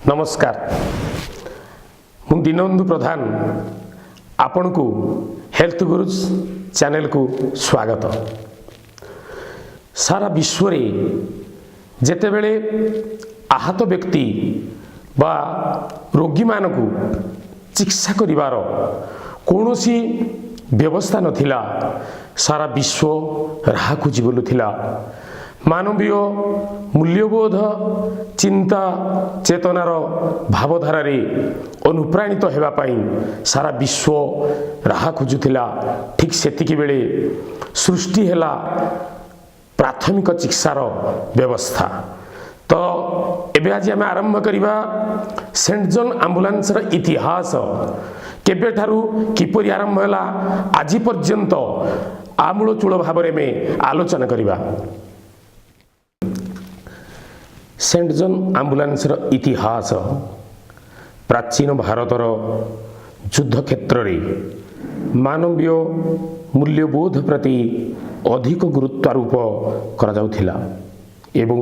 ନମସ୍କାର, ମୁଁ ଦୀନବନ୍ଧୁ ପ୍ରଧାନ। ଆପଣଙ୍କୁ ହେଲ୍ଥ ଗୁରୁଜ ଚ୍ୟାନେଲକୁ ସ୍ୱାଗତ। ସାରା ବିଶ୍ୱରେ ଯେତେବେଳେ ଆହତ ବ୍ୟକ୍ତି ବା ରୋଗୀମାନଙ୍କୁ ଚିକିତ୍ସା କରିବାର କୌଣସି ବ୍ୟବସ୍ଥା ନଥିଲା, ସାରା ବିଶ୍ୱ ରାହା ଖୋଜି ବୁଲୁଥିଲା। ମାନବୀୟ ମୂଲ୍ୟବୋଧ, ଚିନ୍ତା ଚେତନାର ଭାବଧାରାରେ ଅନୁପ୍ରାଣିତ ହେବା ପାଇଁ ସାରା ବିଶ୍ୱ ରାହା ଖୋଜୁଥିଲା। ଠିକ୍ ସେତିକି ବେଳେ ସୃଷ୍ଟି ହେଲା ପ୍ରାଥମିକ ଚିକିତ୍ସାର ବ୍ୟବସ୍ଥା। ତ ଏବେ ଆଜି ଆମେ ଆରମ୍ଭ କରିବା ସେଣ୍ଟ ଜନ୍ ଆମ୍ବୁଲାନ୍ସର ଇତିହାସ, କେବେଠାରୁ କିପରି ଆରମ୍ଭ ହେଲା, ଆଜି ପର୍ଯ୍ୟନ୍ତ ଆମୂଳଚୂଳ ଭାବରେ ଆମେ ଆଲୋଚନା କରିବା। ସେଣ୍ଟ ଜନ୍ ଆମ୍ବୁଲାନ୍ସର ଇତିହାସ। ପ୍ରାଚୀନ ଭାରତର ଯୁଦ୍ଧ କ୍ଷେତ୍ରରେ ମାନବୀୟ ମୂଲ୍ୟବୋଧ ପ୍ରତି ଅଧିକ ଗୁରୁତ୍ୱାରୋପ କରାଯାଉଥିଲା ଏବଂ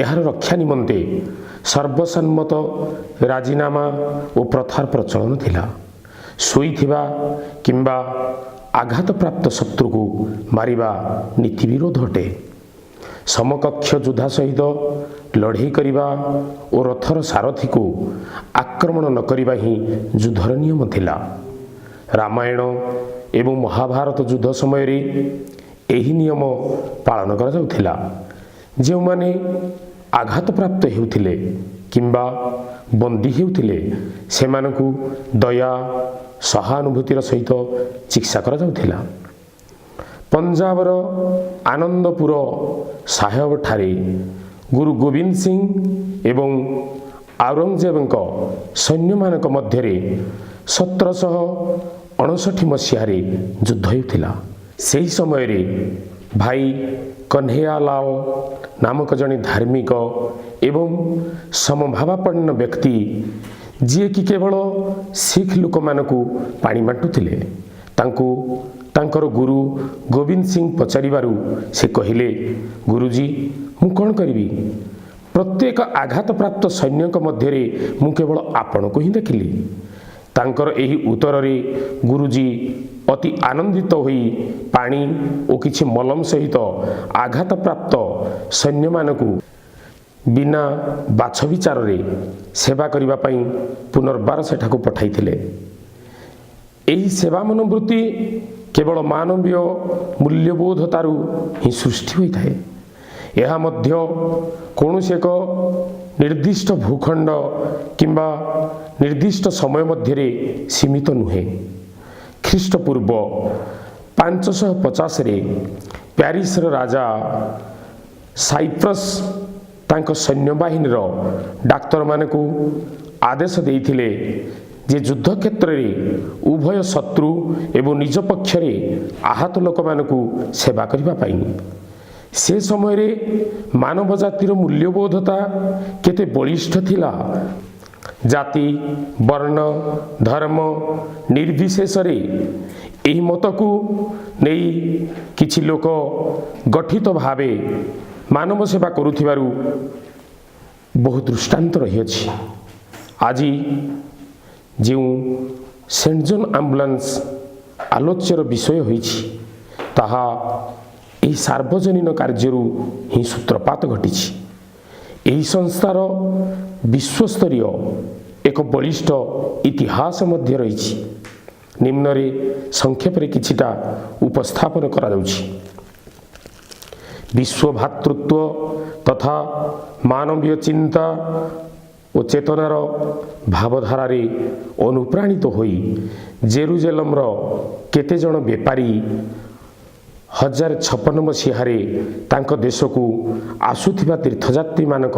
ଏହାର ରକ୍ଷା ନିମନ୍ତେ ସର୍ବସମ୍ମତ ରାଜିନାମା ଓ ପ୍ରଥାର ପ୍ରଚଳନ ଥିଲା। ଶୋଇଥିବା କିମ୍ବା ଆଘାତପ୍ରାପ୍ତ ଶତ୍ରୁକୁ ମାରିବା ନୀତି ବିରୋଧ ଅଟେ। ସମକକ୍ଷ ଯୋଦ୍ଧା ସହିତ ଲଢ଼େଇ କରିବା ଓ ରଥର ସାରଥିକୁ ଆକ୍ରମଣ ନ କରିବା ହିଁ ଯୁଦ୍ଧର ନିୟମ ଥିଲା। ରାମାୟଣ ଏବଂ ମହାଭାରତ ଯୁଦ୍ଧ ସମୟରେ ଏହି ନିୟମ ପାଳନ କରାଯାଉଥିଲା। ଯେଉଁମାନେ ଆଘାତପ୍ରାପ୍ତ ହେଉଥିଲେ କିମ୍ବା ବନ୍ଦୀ ହେଉଥିଲେ, ସେମାନଙ୍କୁ ଦୟା, ସହାନୁଭୂତିର ସହିତ ଚିକିତ୍ସା କରାଯାଉଥିଲା। ପଞ୍ଜାବର ଆନନ୍ଦପୁର ସାହେବଠାରେ ଗୁରୁ ଗୋବିନ୍ଦ ସିଂ ଏବଂ ଆଉରଙ୍ଗଜେବଙ୍କ ସୈନ୍ୟମାନଙ୍କ ମଧ୍ୟରେ 1759 ମସିହାରେ ଯୁଦ୍ଧ ହେଉଥିଲା। ସେହି ସମୟରେ ଭାଇ କହ୍ନେୟାଲାଲ ନାମକ ଜଣେ ଧାର୍ମିକ ଏବଂ ସମଭାବାପନ୍ନ ବ୍ୟକ୍ତି, ଯିଏକି କେବଳ ଶିଖ ଲୋକମାନଙ୍କୁ ପାଣି ବାଣ୍ଟୁଥିଲେ, ତାଙ୍କୁ ତାଙ୍କର ଗୁରୁ ଗୋବିନ୍ଦ ସିଂ ପଚାରିବାରୁ ସେ କହିଲେ, "ଗୁରୁଜୀ, ମୁଁ କ'ଣ କରିବି? ପ୍ରତ୍ୟେକ ଆଘାତପ୍ରାପ୍ତ ସୈନ୍ୟଙ୍କ ମଧ୍ୟରେ ମୁଁ କେବଳ ଆପଣଙ୍କୁ ହିଁ ଦେଖିଲି।" ତାଙ୍କର ଏହି ଉତ୍ତରରେ ଗୁରୁଜୀ ଅତି ଆନନ୍ଦିତ ହୋଇ ପାଣି ଓ କିଛି ମଲମ ସହିତ ଆଘାତପ୍ରାପ୍ତ ସୈନ୍ୟମାନଙ୍କୁ ବିନା ବାଛ ବିଚାରରେ ସେବା କରିବା ପାଇଁ ପୁନର୍ବାର ସେଠାକୁ ପଠାଇଥିଲେ। ଏହି ସେବା ମନୋବୃତ୍ତି କେବଳ ମାନବୀୟ ମୂଲ୍ୟବୋଧତାରୁ ହିଁ ସୃଷ୍ଟି ହୋଇଥାଏ। ଏହା ମଧ୍ୟ କୌଣସି ଏକ ନିର୍ଦ୍ଦିଷ୍ଟ ଭୂଖଣ୍ଡ କିମ୍ବା ନିର୍ଦ୍ଦିଷ୍ଟ ସମୟ ମଧ୍ୟରେ ସୀମିତ ନୁହେଁ। ଖ୍ରୀଷ୍ଟପୂର୍ବ 550ରେ ପ୍ୟାରିସର ରାଜା ସାଇପ୍ରସ୍ ତାଙ୍କ ସୈନ୍ୟବାହିନୀର ଡାକ୍ତରମାନଙ୍କୁ ଆଦେଶ ଦେଇଥିଲେ ଯେ ଯୁଦ୍ଧକ୍ଷେତ୍ରରେ ଉଭୟ ଶତ୍ରୁ ଏବଂ ନିଜ ପକ୍ଷରେ ଆହତ ଲୋକମାନଙ୍କୁ ସେବା କରିବା ପାଇଁ। ସେ ସମୟରେ ମାନବ ଜାତିର ମୂଲ୍ୟବୋଧତା କେତେ ବଳିଷ୍ଠ ଥିଲା! ଜାତି, ବର୍ଣ୍ଣ, ଧର୍ମ ନିର୍ବିଶେଷରେ ଏହି ମତକୁ ନେଇ କିଛି ଲୋକ ଗଠିତ ଭାବେ ମାନବ ସେବା କରୁଥିବାରୁ ବହୁ ଦୃଷ୍ଟାନ୍ତ ରହିଅଛି। ଆଜି ଯେଉଁ ସେଣ୍ଟ ଜନ୍ ଆମ୍ବୁଲାନ୍ସ ଆଲୋଚ୍ୟର ବିଷୟ ହୋଇଛି, ତାହା ଏହି ସାର୍ବଜନୀନ କାର୍ଯ୍ୟରୁ ହିଁ ସୂତ୍ରପାତ ଘଟିଛି। ଏହି ସଂସ୍ଥାର ବିଶ୍ୱସ୍ତରୀୟ ଏକ ବଳିଷ୍ଠ ଇତିହାସ ମଧ୍ୟ ରହିଛି। ନିମ୍ନରେ ସଂକ୍ଷେପରେ କିଛିଟା ଉପସ୍ଥାପନ କରାଯାଉଛି। ବିଶ୍ୱ ଭ୍ରାତୃତ୍ୱ ତଥା ମାନବୀୟ ଚିନ୍ତା ଓ ଚେତନାର ଭାବଧାରାରେ ଅନୁପ୍ରାଣିତ ହୋଇ ଜେରୁଜେଲମର କେତେଜଣ ବେପାରୀ 1056 ମସିହାରେ ତାଙ୍କ ଦେଶକୁ ଆସୁଥିବା ତୀର୍ଥଯାତ୍ରୀମାନଙ୍କ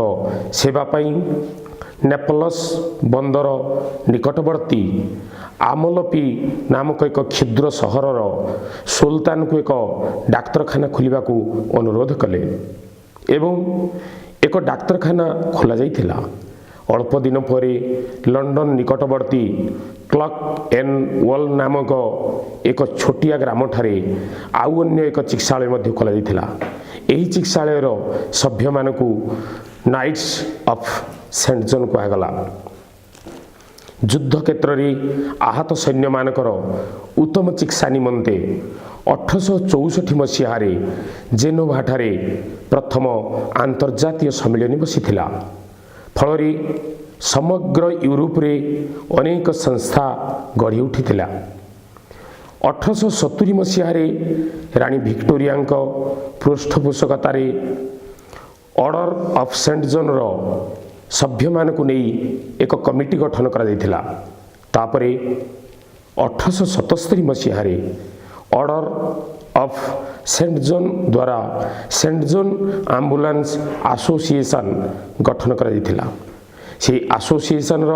ସେବା ପାଇଁ ନେପଲସ୍ ବନ୍ଦର ନିକଟବର୍ତ୍ତୀ ଆମଲପି ନାମକ ଏକ କ୍ଷୁଦ୍ର ସହରର ସୁଲତାନକୁ ଏକ ଡାକ୍ତରଖାନା ଖୋଲିବାକୁ ଅନୁରୋଧ କଲେ ଏବଂ ଏକ ଡାକ୍ତରଖାନା ଖୋଲାଯାଇଥିଲା। ଅଳ୍ପ ଦିନ ପରେ ଲଣ୍ଡନ ନିକଟବର୍ତ୍ତୀ କ୍ଲକ୍ ଏନ୍ ୱଲ୍ ନାମକ ଏକ ଛୋଟିଆ ଗ୍ରାମଠାରେ ଆଉ ଅନ୍ୟ ଏକ ଚିକିତ୍ସାଳୟ ମଧ୍ୟ ଖୋଲାଯାଇଥିଲା। ଏହି ଚିକିତ୍ସାଳୟର ସଭ୍ୟମାନଙ୍କୁ ନାଇଟ୍ସ ଅଫ୍ ସେଣ୍ଟ ଜନ୍ କୁହାଗଲା। ଯୁଦ୍ଧ କ୍ଷେତ୍ରରେ ଆହତ ସୈନ୍ୟମାନଙ୍କର ଉତ୍ତମ ଚିକିତ୍ସା ନିମନ୍ତେ 1864 ମସିହାରେ ଜେନୋଭାଠାରେ ପ୍ରଥମ ଆନ୍ତର୍ଜାତୀୟ ସମ୍ମିଳନୀ ବସିଥିଲା। ଫଳରେ ସମଗ୍ର ୟୁରୋପରେ ଅନେକ ସଂସ୍ଥା ଗଢ଼ି ଉଠିଥିଲା। 1870 ମସିହାରେ ରାଣୀ ଭିକ୍ଟୋରିଆଙ୍କ ପୃଷ୍ଠପୋଷକତାରେ ଅର୍ଡ଼ର ଅଫ୍ ସେଣ୍ଟ ଜନ୍ର ସଭ୍ୟମାନଙ୍କୁ ନେଇ ଏକ କମିଟି ଗଠନ କରାଯାଇଥିଲା। ତାପରେ 1877 ମସିହାରେ ଅର୍ଡ଼ର ଅଫ୍ ସେଣ୍ଟ ଜନ୍ ଦ୍ୱାରା ସେଣ୍ଟ ଜନ୍ ଆମ୍ବୁଲାନ୍ସ ଆସୋସିଏସନ୍ ଗଠନ କରାଯାଇଥିଲା। ସେହି ଆସୋସିଏସନ୍ର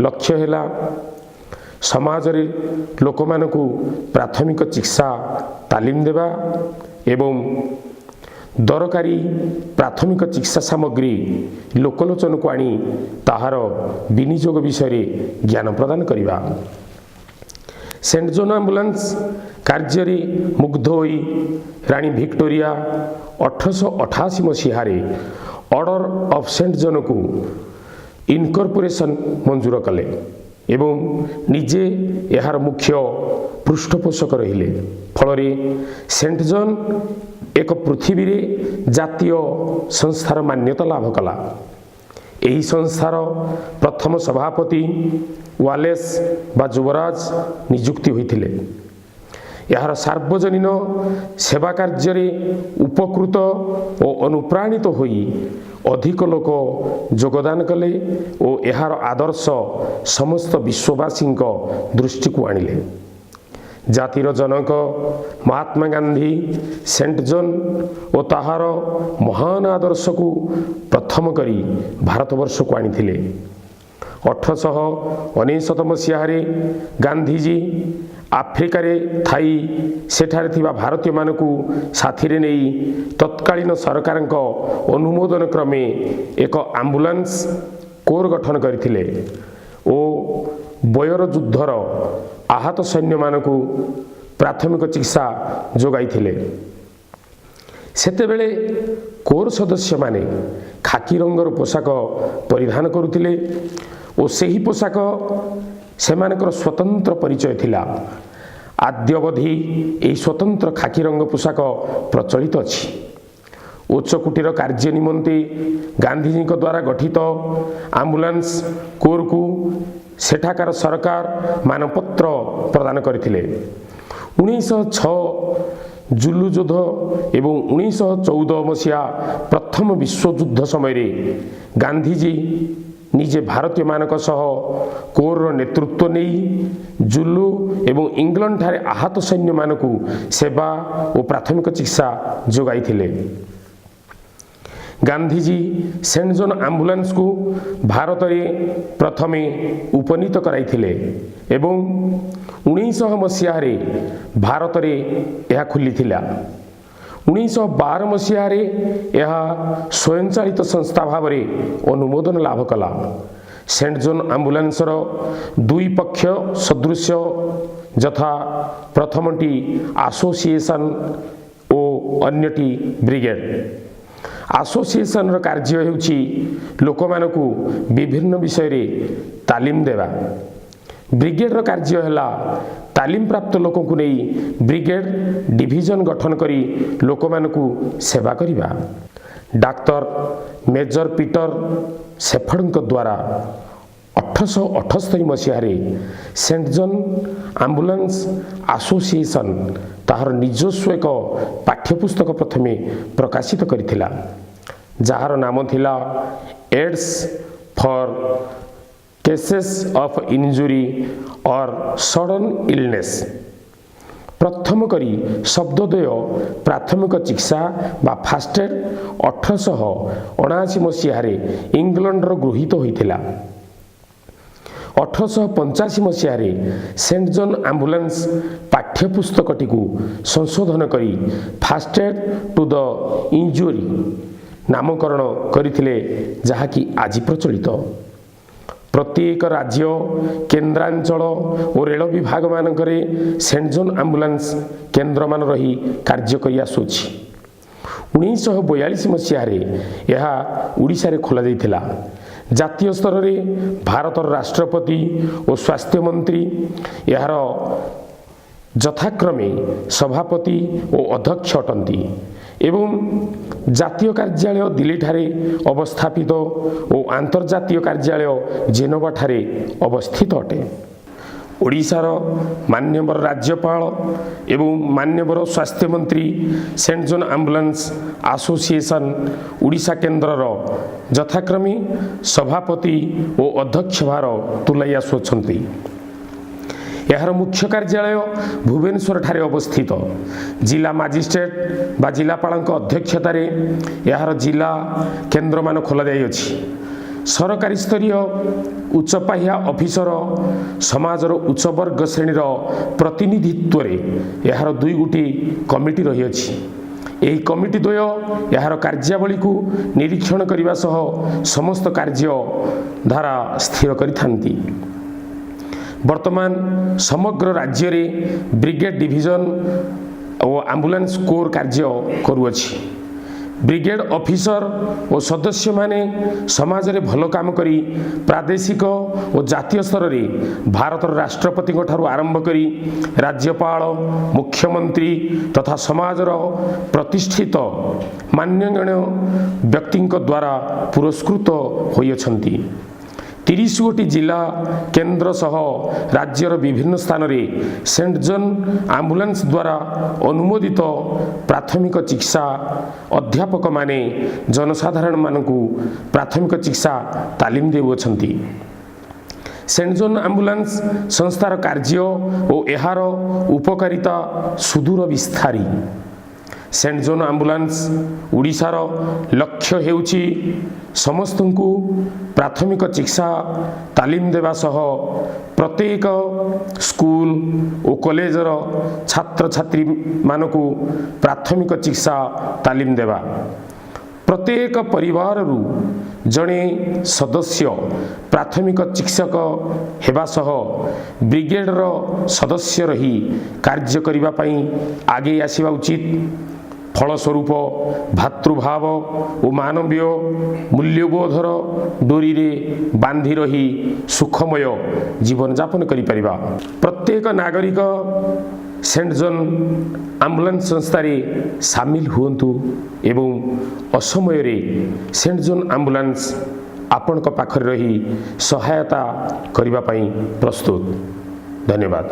ଲକ୍ଷ୍ୟ ହେଲା ସମାଜରେ ଲୋକମାନଙ୍କୁ ପ୍ରାଥମିକ ଚିକିତ୍ସା ତାଲିମ ଦେବା ଏବଂ ଦରକାରୀ ପ୍ରାଥମିକ ଚିକିତ୍ସା ସାମଗ୍ରୀ ଲୋକଲୋଚନକୁ ଆଣି ତାହାର ବିନିଯୋଗ ବିଷୟରେ ଜ୍ଞାନ ପ୍ରଦାନ କରିବା। ସେଣ୍ଟ ଜୋନ୍ ଆମ୍ବୁଲାନ୍ସ କାର୍ଯ୍ୟରେ ମୁଗ୍ଧ ହୋଇ ରାଣୀ ଭିକ୍ଟୋରିଆ 1888 ମସିହାରେ ଅର୍ଡ଼ର ଅଫ୍ ସେଣ୍ଟ ଜନ୍କୁ ଇନକର୍ପୋରେସନ୍ ମଞ୍ଜୁର କଲେ ଏବଂ ନିଜେ ଏହାର ମୁଖ୍ୟ ପୃଷ୍ଠପୋଷକ ରହିଲେ। ଫଳରେ ସେଣ୍ଟ ଜନ୍ ଏକ ପୃଥିବୀରେ ଜାତୀୟ ସଂସ୍ଥାର ମାନ୍ୟତା ଲାଭ କଲା। ଏହି ସଂସ୍ଥାର ପ୍ରଥମ ସଭାପତି ୱାଲେସ୍ ବା ଯୁବରାଜ ନିଯୁକ୍ତି ହୋଇଥିଲେ। ଏହାର ସାର୍ବଜନୀନ ସେବା କାର୍ଯ୍ୟରେ ଉପକୃତ ଓ ଅନୁପ୍ରାଣିତ ହୋଇ ଅଧିକ ଲୋକ ଯୋଗଦାନ କଲେ ଓ ଏହାର ଆଦର୍ଶ ସମସ୍ତ ବିଶ୍ୱବାସୀଙ୍କ ଦୃଷ୍ଟିକୁ ଆଣିଲେ। ଜାତିର ଜନକ ମହାତ୍ମା ଗାନ୍ଧୀ ସେଣ୍ଟ ଜନ୍ ଓ ତାହାର ମହାନ ଆଦର୍ଶକୁ ପ୍ରଥମ କରି ଭାରତବର୍ଷକୁ ଆଣିଥିଲେ। 1899 ମସିହାରେ ଗାନ୍ଧିଜୀ ଆଫ୍ରିକାରେ ଥାଇ ସେଠାରେ ଥିବା ଭାରତୀୟମାନଙ୍କୁ ସାଥିରେ ନେଇ ତତ୍କାଳୀନ ସରକାରଙ୍କ ଅନୁମୋଦନ କ୍ରମେ ଏକ ଆମ୍ବୁଲାନ୍ସ କୋର୍ ଗଠନ କରିଥିଲେ ଓ ବୋୟର ଯୁଦ୍ଧର ଆହତ ସୈନ୍ୟମାନଙ୍କୁ ପ୍ରାଥମିକ ଚିକିତ୍ସା ଯୋଗାଇଥିଲେ। ସେତେବେଳେ କୋର୍ ସଦସ୍ୟମାନେ ଖାକି ରଙ୍ଗର ପୋଷାକ ପରିଧାନ କରୁଥିଲେ ଓ ସେହି ପୋଷାକ ସେମାନଙ୍କର ସ୍ୱତନ୍ତ୍ର ପରିଚୟ ଥିଲା। ଆଦ୍ୟାବଧି ଏହି ସ୍ୱତନ୍ତ୍ର ଖାକି ରଙ୍ଗ ପୋଷାକ ପ୍ରଚଳିତ ଅଛି। ଉଚ୍ଚକୋଟୀର କାର୍ଯ୍ୟ ନିମନ୍ତେ ଗାନ୍ଧିଜୀଙ୍କ ଦ୍ୱାରା ଗଠିତ ଆମ୍ବୁଲାନ୍ସ କୋର୍କୁ ସେଠାକାର ସରକାର ମାନପତ୍ର ପ୍ରଦାନ କରିଥିଲେ। 1906 ଜୁଲୁ ଯୁଦ୍ଧ ଏବଂ 1914 ମସିହା ପ୍ରଥମ ବିଶ୍ୱଯୁଦ୍ଧ ସମୟରେ ଗାନ୍ଧିଜୀ ନିଜେ ଭାରତୀୟମାନଙ୍କ ସହ କୋର୍ର ନେତୃତ୍ୱ ନେଇ ଜୁଲୁ ଏବଂ ଇଂଲଣ୍ଡଠାରେ ଆହତ ସୈନ୍ୟମାନଙ୍କୁ ସେବା ଓ ପ୍ରାଥମିକ ଚିକିତ୍ସା ଯୋଗାଇଥିଲେ। ଗାନ୍ଧିଜୀ ସେଣ୍ଟ ଜୋନ୍ ଆମ୍ବୁଲାନ୍ସକୁ ଭାରତରେ ପ୍ରଥମେ ଉପନୀତ କରାଇଥିଲେ ଏବଂ 1900 ମସିହାରେ ଭାରତରେ ଏହା ଖୋଲିଥିଲା। 1912 ମସିହାରେ ଏହା ସ୍ୱୟଂଚାଳିତ ସଂସ୍ଥା ଭାବରେ ଅନୁମୋଦନ ଲାଭ କଲା। ସେଣ୍ଟ ଜୋନ୍ ଆମ୍ବୁଲାନ୍ସର ଦୁଇ ପକ୍ଷ ସଦୃଶ୍ୟ, ଯଥା ପ୍ରଥମଟି ଆସୋସିଏସନ୍ ଓ ଅନ୍ୟଟି ବ୍ରିଗେଡ୍। ଆସୋସିଏସନ୍ର କାର୍ଯ୍ୟ ହେଉଛି ଲୋକମାନଙ୍କୁ ବିଭିନ୍ନ ବିଷୟରେ ତାଲିମ ଦେବା। ବ୍ରିଗେଡ୍ର କାର୍ଯ୍ୟ ହେଲା ତାଲିମପ୍ରାପ୍ତ ଲୋକଙ୍କୁ ନେଇ ବ୍ରିଗେଡ୍ ଡିଭିଜନ ଗଠନ କରି ଲୋକମାନଙ୍କୁ ସେବା କରିବା। ଡାକ୍ତର ମେଜର ପିଟର ସେଫର୍ଡଙ୍କ ଦ୍ୱାରା 1878 ମସିହାରେ ସେଣ୍ଟ ଜନ୍ ଆମ୍ବୁଲାନ୍ସ ଆସୋସିଏସନ୍ ତାହାର ନିଜସ୍ୱ ଏକ ପାଠ୍ୟପୁସ୍ତକ ପ୍ରଥମେ ପ୍ରକାଶିତ କରିଥିଲା, ଯାହାର ନାମ ଥିଲା Aids for Cases of Injury or Sudden Illness। ପ୍ରଥମ କରି ଶବ୍ଦଦ୍ୱୟ ପ୍ରାଥମିକ ଚିକିତ୍ସା ବା ଫାଷ୍ଟ ଏଡ୍ 1879 ମସିହାରେ ଇଂଲଣ୍ଡର ଗୃହୀତ ହୋଇଥିଲା। 1885 ମସିହାରେ ସେଣ୍ଟ ଜନ୍ ଆମ୍ବୁଲାନ୍ସ ପାଠ୍ୟପୁସ୍ତକଟିକୁ ସଂଶୋଧନ କରି First Aid to the Injury ନାମକରଣ କରିଥିଲେ, ଯାହାକି ଆଜି ପ୍ରଚଳିତ। ପ୍ରତ୍ୟେକ ରାଜ୍ୟ, କେନ୍ଦ୍ରାଞ୍ଚଳ ଓ ରେଳ ବିଭାଗମାନଙ୍କରେ ସେଣ୍ଟ ଜୋନ୍ ଆମ୍ବୁଲାନ୍ସ କେନ୍ଦ୍ରମାନ ରହି କାର୍ଯ୍ୟ କରି ଆସୁଅଛି। 1942 ମସିହାରେ ଏହା ଓଡ଼ିଶାରେ ଖୋଲାଯାଇଥିଲା। ଜାତୀୟ ସ୍ତରରେ ଭାରତର ରାଷ୍ଟ୍ରପତି ଓ ସ୍ୱାସ୍ଥ୍ୟମନ୍ତ୍ରୀ ଏହାର ଯଥାକ୍ରମେ ସଭାପତି ଓ ଅଧ୍ୟକ୍ଷ ଅଟନ୍ତି ଏବଂ ଜାତୀୟ କାର୍ଯ୍ୟାଳୟ ଦିଲ୍ଲୀଠାରେ ଅବସ୍ଥାପିତ ଓ ଆନ୍ତର୍ଜାତୀୟ କାର୍ଯ୍ୟାଳୟ ଜେନୋଭାଠାରେ ଅବସ୍ଥିତ ଅଟେ। ଓଡ଼ିଶାର ମାନ୍ୟବର ରାଜ୍ୟପାଳ ଏବଂ ମାନ୍ୟବର ସ୍ୱାସ୍ଥ୍ୟମନ୍ତ୍ରୀ saint John ambulance association Odisha କେନ୍ଦ୍ରର ଯଥାକ୍ରମେ ସଭାପତି ଓ ଅଧ୍ୟକ୍ଷ ଭାର ତୁଲାଇ ଆସୁଅଛନ୍ତି। ଏହାର ମୁଖ୍ୟ କାର୍ଯ୍ୟାଳୟ ଭୁବନେଶ୍ୱରଠାରେ ଅବସ୍ଥିତ। ଜିଲ୍ଲା ମାଜିଷ୍ଟ୍ରେଟ୍ ବା ଜିଲ୍ଲାପାଳଙ୍କ ଅଧ୍ୟକ୍ଷତାରେ ଏହାର ଜିଲ୍ଲା କେନ୍ଦ୍ରମାନ ଖୋଲାଯାଇଅଛି। ସରକାରୀ ସ୍ତରୀୟ ଉଚ୍ଚପାହ୍ୟା ଅଫିସର, ସମାଜର ଉଚ୍ଚବର୍ଗ ଶ୍ରେଣୀର ପ୍ରତିନିଧିତ୍ୱରେ ଏହାର ଦୁଇ ଗୋଟି କମିଟି ରହିଅଛି। ଏହି କମିଟି ଦ୍ୱୟ ଏହାର କାର୍ଯ୍ୟାବଳୀକୁ ନିରୀକ୍ଷଣ କରିବା ସହ ସମସ୍ତ କାର୍ଯ୍ୟ ଧାରା ସ୍ଥିର କରିଥାନ୍ତି। ବର୍ତ୍ତମାନ ସମଗ୍ର ରାଜ୍ୟରେ ବ୍ରିଗେଡ୍, ଡିଭିଜନ ଓ ଆମ୍ବୁଲାନ୍ସ କୋର୍ କାର୍ଯ୍ୟ କରୁଅଛି। ବ୍ରିଗେଡ୍ ଅଫିସର ଓ ସଦସ୍ୟମାନେ ସମାଜରେ ଭଲ କାମ କରି ପ୍ରାଦେଶିକ ଓ ଜାତୀୟ ସ୍ତରରେ ଭାରତର ରାଷ୍ଟ୍ରପତିଙ୍କ ଠାରୁ ଆରମ୍ଭ କରି ରାଜ୍ୟପାଳ, ମୁଖ୍ୟମନ୍ତ୍ରୀ ତଥା ସମାଜର ପ୍ରତିଷ୍ଠିତ ମାନ୍ୟଗଣ୍ୟ ବ୍ୟକ୍ତିଙ୍କ ଦ୍ୱାରା ପୁରସ୍କୃତ ହୋଇଅଛନ୍ତି। 30 ଗୋଟି ଜିଲ୍ଲା କେନ୍ଦ୍ର ସହ ରାଜ୍ୟର ବିଭିନ୍ନ ସ୍ଥାନରେ ସେଣ୍ଟ ଜନ୍ ଆମ୍ବୁଲାନ୍ସ ଦ୍ୱାରା ଅନୁମୋଦିତ ପ୍ରାଥମିକ ଚିକିତ୍ସା ଅଧ୍ୟାପକମାନେ ଜନସାଧାରଣମାନଙ୍କୁ ପ୍ରାଥମିକ ଚିକିତ୍ସା ତାଲିମ ଦେଉଅଛନ୍ତି। ସେଣ୍ଟ ଜନ୍ ଆମ୍ବୁଲାନ୍ସ ସଂସ୍ଥାର କାର୍ଯ୍ୟ ଓ ଏହାର ଉପକାରିତା ସୁଦୂର ବିସ୍ତାରୀ। ସେଣ୍ଟ ଜୋନ୍ ଆମ୍ବୁଲାନ୍ସ ଓଡ଼ିଶାର ଲକ୍ଷ୍ୟ ହେଉଛି ସମସ୍ତଙ୍କୁ ପ୍ରାଥମିକ ଚିକିତ୍ସା ତାଲିମ ଦେବା ସହ ପ୍ରତ୍ୟେକ ସ୍କୁଲ ଓ କଲେଜର ଛାତ୍ରଛାତ୍ରୀମାନଙ୍କୁ ପ୍ରାଥମିକ ଚିକିତ୍ସା ତାଲିମ ଦେବା। ପ୍ରତ୍ୟେକ ପରିବାରରୁ ଜଣେ ସଦସ୍ୟ ପ୍ରାଥମିକ ଚିକିତ୍ସକ ହେବା ସହ ବ୍ରିଗେଡର ସଦସ୍ୟ ରହି କାର୍ଯ୍ୟ କରିବା ପାଇଁ ଆଗେଇ ଆସିବା ଉଚିତ। ଫଳସ୍ୱରୂପ ଭାତୃଭାବ ଓ ମାନବୀୟ ମୂଲ୍ୟବୋଧର ଡୋରିରେ ବାନ୍ଧି ରହି ସୁଖମୟ ଜୀବନଯାପନ କରିପାରିବା। ପ୍ରତ୍ୟେକ ନାଗରିକ ସେଣ୍ଟ ଜନ୍ ଆମ୍ବୁଲାନ୍ସ ସଂସ୍ଥାରେ ସାମିଲ ହୁଅନ୍ତୁ ଏବଂ ଅସମୟରେ ସେଣ୍ଟ ଜୋନ୍ ଆମ୍ବୁଲାନ୍ସ ଆପଣଙ୍କ ପାଖରେ ରହି ସହାୟତା କରିବା ପାଇଁ ପ୍ରସ୍ତୁତ। ଧନ୍ୟବାଦ।